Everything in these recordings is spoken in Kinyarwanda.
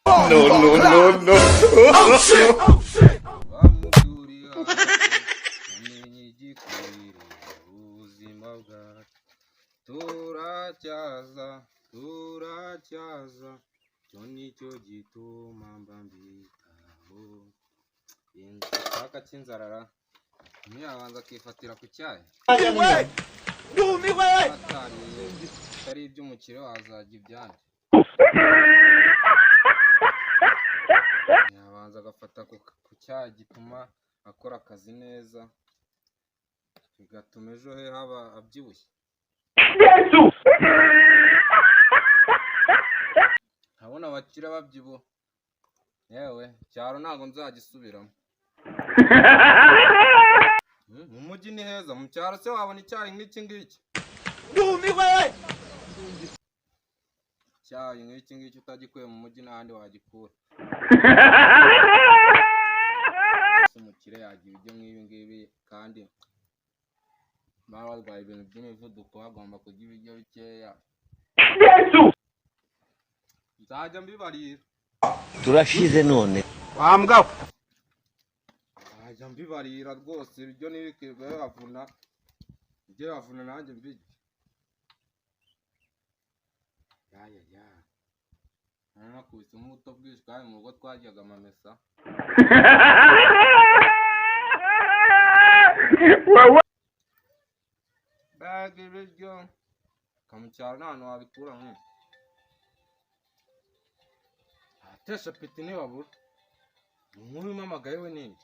No, no, no, no. Bamuturi hafi, bamenye igikwiriye ubuzima bwacu. Turacyaza, turacyaza, icyo nicyo gituma mba mbitaho. Icyaka cy'inzarara, ntiyabanza akifatira ku cyayi. Atariye atari iby'umukire, wazajya ibyandi. Yabanza agafata ku cyayi gituma akora akazi neza, bigatuma ejo he haba abyibushye. Nkabona abakire babyibuha. Yewe, icyaro ntabwo nzagisubiramo. Mu mujyi ni heza, mu cyaro se wabona icyayi nk'iki ngiki? Icyayi nk'iki ngiki utagikuye mu mujyi n'ahandi wagikura. Ese umukire yagira ibiryo nk'ibi ngibi, kandi baba barwaye ibintu by'imivuduko, bagomba kurya ibiryo bikeya? Nzajya mbibarira. Turashize none. Nzajya mbibarira rwose, ibiryo ntibikirwe bibavuna, ibyo bibavuna nanjye mbirye. Ya ya ya, nakubise nk'ubuto bwinshi, kandi mu rugo twaryaga amamesa. Mbega ibiryo! Ka mu cyaro nta hantu wabikura nk'ubu. Abatesha apeti ntibabura. Inkuru impamagaye we ninde?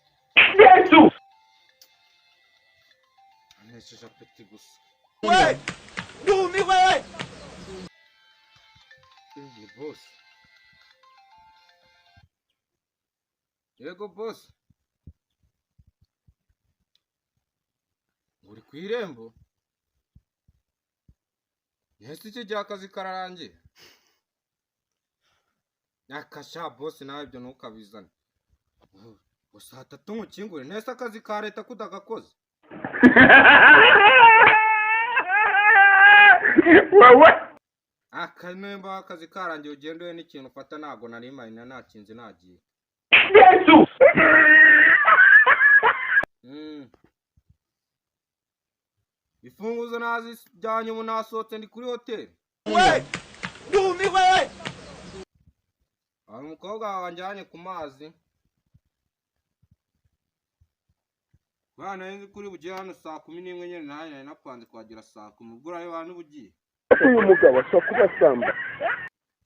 Antesheje apeti gusa. Ni bosi. Yego bosi. Uri ku irembo? Ese iki gihe akazi kararangiye? Akasha bosi, nawe ibyo ntukabizane. Ngo saa tatu nkukingure, nese akazi ka leta kudagakoze? Aka nimba akazi karangiye ugende ube n'ikintu ufata, ntabwo nari mpari, nakinze nagiye. Imfunguzo nazijyanye, ubu nasohotse ndi kuri hoteli. Hari umukobwa wanjyanye ku mazi. Bwana, nari nzi ko uri bugere hano saa 11 nyine, nanjye nari napanze kuhagera saa 10, ubwo urareba n'uba ugiye. Uyu mugabo ashobora kuba asamba.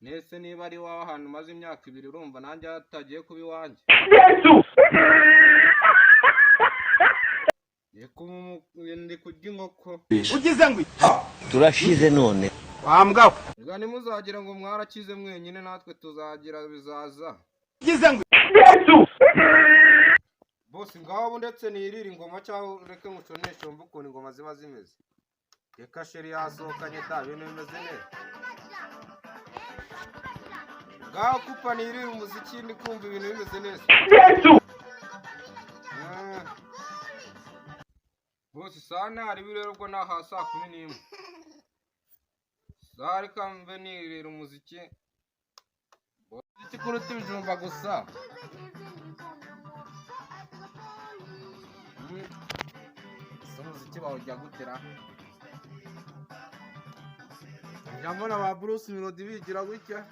Nese niba ari iwawe ahantu umaze imyaka 2, urumva nanjye hatagiye kuba iwanjye? Ndi kurya inkoko. Turashize none. Reka ntimuzagira ngo mwarakize mwenyine, natwe tuzagira bizaza. Bose ngaho ubu ndetse nirire ingoma, cyangwa ureke nguconeshe wumve ukuntu ingoma ziba zimeze. Reka chérie yasohokanye da, ibintu bimeze neza. Ngaho kupa nirire umuziki, ndi kumva ibintu bimeze neza. Bose saa ntaribi rero, ubwo naha saa 11. Saa reka mbe nirira umuziki. Umuziki kuruta ibijumba gusa. Ese umuziki bawujya gutera? Njya mbona ba Bruce Melody bigira gutya.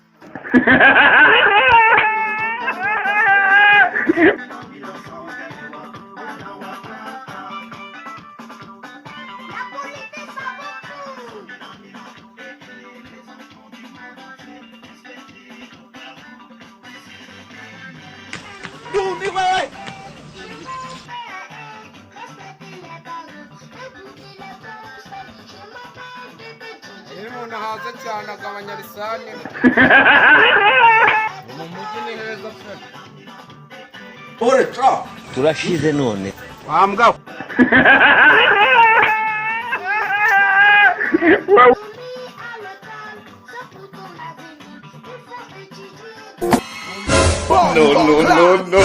Iyo umuntu ahaze cyane agabanya lisani. Mu mujyi ni heza pe. Turashize none. No, no, no, no.